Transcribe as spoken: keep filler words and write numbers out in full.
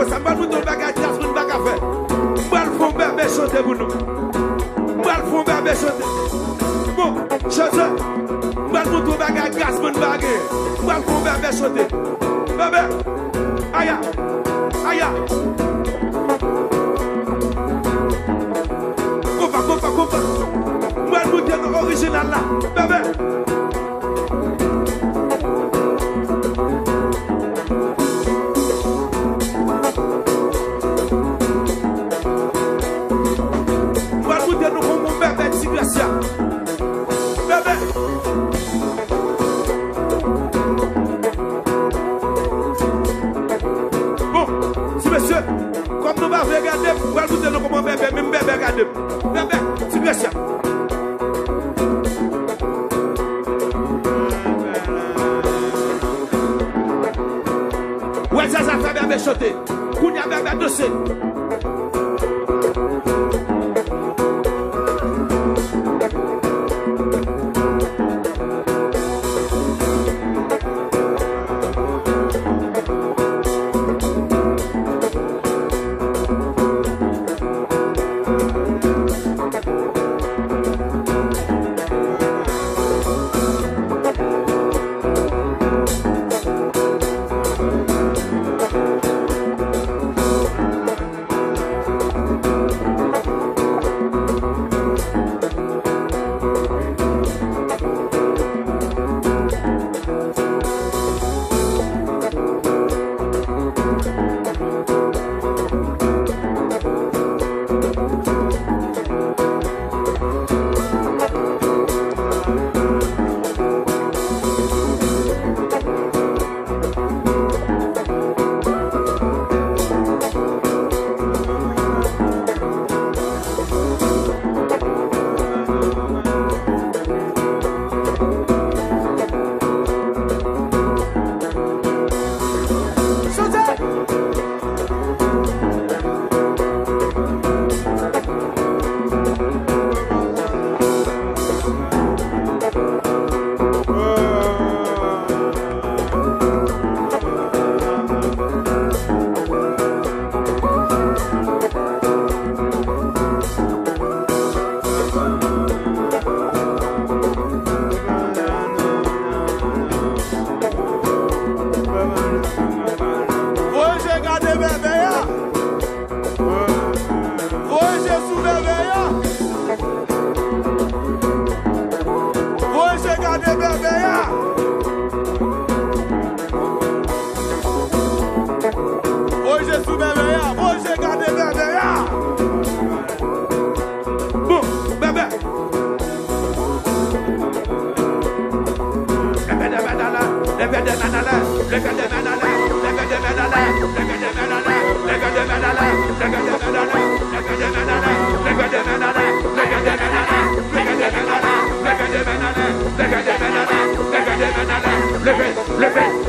Sa m pral montre w bagay Gazzman pa ka fè. M pral fè yon bèbè chante pou nou. M pral fè yon bèbè chante. Bon, chante. M pral montre w bagay Gazzman pa genyen. M pral fè yon bèbè chante. Bèbè. Aya. Aya. Konpa, konpa, konpa. M pral montre nou orijinal la. Bèbè. Mwen montre nou kòman bèbè Ti Gracia. Bèbè. Bon, ti mesye, kòm nou pa vle gade m, mwen montre nou kòman bèbè, menm bèbè gade m. Bèbè, Ti Gracia. Wè Zaza fè bèbè chante. Kounye a bèbè danse. Voye je gade bèbè a. Voye je sou bèbè a. Voye je gade bèbè a. Voye je sou bèbè a. Voye je gade bèbè a. Bon, bèbè. Leve, leve.